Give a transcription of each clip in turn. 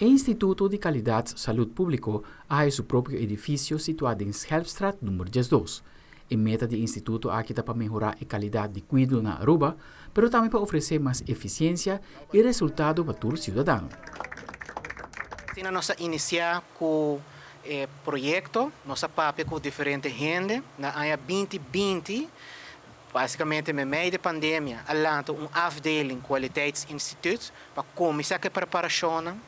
E Instituto di Calidad Salud Publico a haya su propio edificio situa den Schelpstraat number 12. E meta di e instituto aki ta pa mehora e calidad di cuido na Aruba, pero tambe pa ofrece mas eficiencia y resultado pa tur ciudadano. Asina nos a inicia cu e proyecto, nos a papia cu diferente hende. Na aña 2020, basicamente meimei di pandemia, a lanta un afdeling kwaliteitsinstituut pa cuminsa cu e preparacion,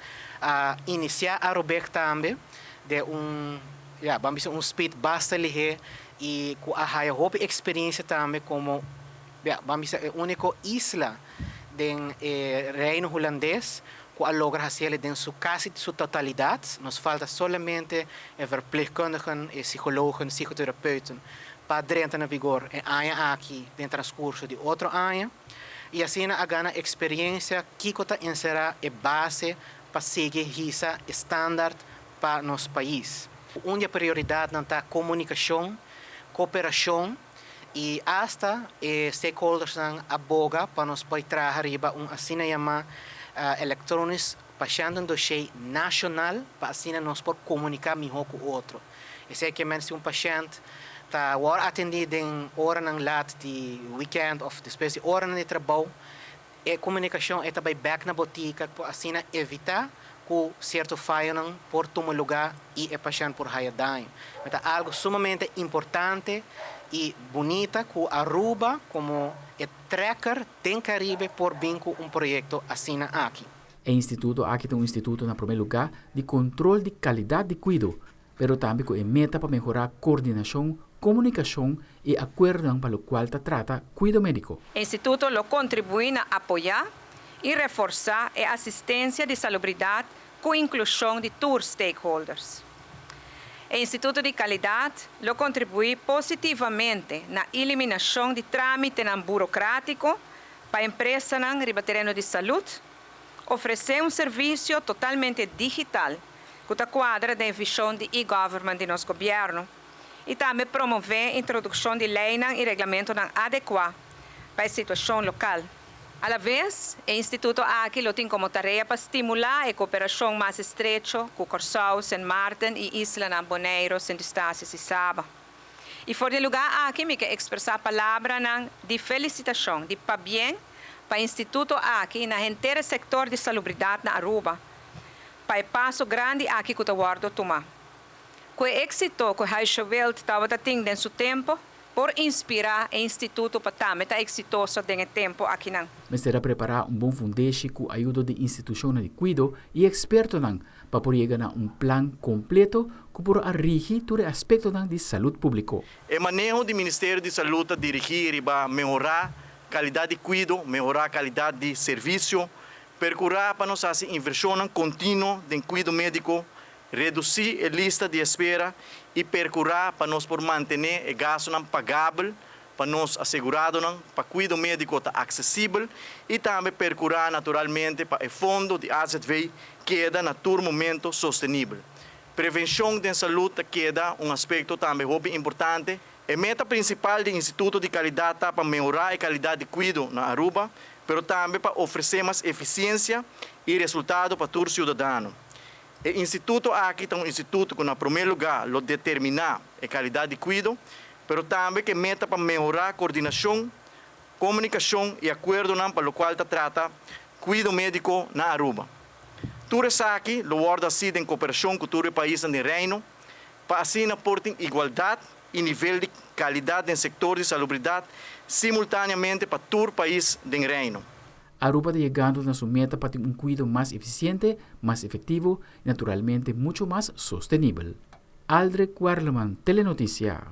a inicia Arubig tambe den un, ja, ban bisa, un speed basta lihe y cu a haya hopi experiencia tambe como, ja, ban bisa, e unico isla den Reino Hulandes cu a logra haci den su casi su totalidad. Nos falta solamente e verpleegkundigen, e psychologen, psychotherapeuten pa drenta na vigor e aña aki den transcurso di otro aña. Y asina a gana experiencia kico ta encera e base pa sigui hisa standaard pa nos pais. Un di e prioridad ta comunicacion, cooperacion y hasta stakeholders nan a boga pa nos por traha riba un asina yama elektronisch patiëntendossier nacional, pa asina nos por comunica miho cu otro. Esey kiermen si un pashent ta wordo atendi den oranan laat di weekend of despues di oranan di trabou, e comunicacion ta bay back na botica pa asina evita cu cierto fayonan por tuma luga y e pashent por haya daño. Anto, algo sumamente importante y bunita cu Aruba como e trekker den Caribe por bin cu un proyecto asina aki. E instituto aki ta un instituto na prome luga di control di calidad di cuido, pero tambe cu e meta pa mehora coordinacion, comunicacion y acuerdo pa locual ta trata cuido medico. E instituto lo contribui na apoya y reforsa e asistencia di salubridad cu inclusion di tur stakeholders. E Instituto di Calidad lo contribui positivamente na eliminacion di tramite burocratico pa empresanan riba tereno di salud, ofrece un servicio totalmente digital cu ta cuadra den vision di e-government di nos gobierno y tambe promove introduccion di ley y reglamento adecua pa e situacion local. A la vez, e instituto aki lo tin como tarea pa stimula e cooperacion mas estrecho cu Corsou, Sint Maarten y Isla Bonaire, Sint Eustatius y Saba. Y for di e luga aki mi kier expresa palabra di felicitacion, di pabien pa e instituto aki na henter sector di salubridad na Aruba, pa e paso grandi aki cu ta wordo tuma. Cu e exito cu Huisje Wild tabata tin den su tempo, por inspira e instituto pa tambe ta exitoso den e tempo aki nan. Mester prepara un bon fundeshi cu ayudo di institucion di cuido y expertonan pa por yega na un plan completo cu por rigi tur aspecto di salud publico. E maneho di Ministerio di Salud ta dirigi pa mehora calidad di cuido, mehora calidad di servicio, percura pa nos haci inversion continuo den cuido medico, reduci e lista di espera y percura pa nos por mantene e gasto pagabel pa nos aseguradonan, pa cuido medico ta accesibel y tambe percura naturalmente pa e fondo di AZV keda na tur momento sostenibel. Prevencion di salud keda un aspecto tambe hopi importante. E meta principal di Instituto di Calidad ta pa mehora e calidad di cuido na Aruba, pero tambe pa ofrece mas eficiencia y resultado pa tur ciudadano. E instituto aki ta un instituto cu na prome luga lo determina e calidad di cuido, pero tambe cu meta pa mehora coordinacion, comunicacion y acuerdo pa locual ta trata cuido medico na Aruba. Tur esaki lo wordo haci den cooperacion cu tur paisnan di Reino, pa asina por tin igualdad y nivel di calidad den sector di salubridad simultaneamente pa tur pais di Reino. Aruba ta yegando na su meta pa tin un cuido mas eficiente, mas efectivo y naturalmente mucho mas sostenibel. Aldrich Werleman, Telenoticia.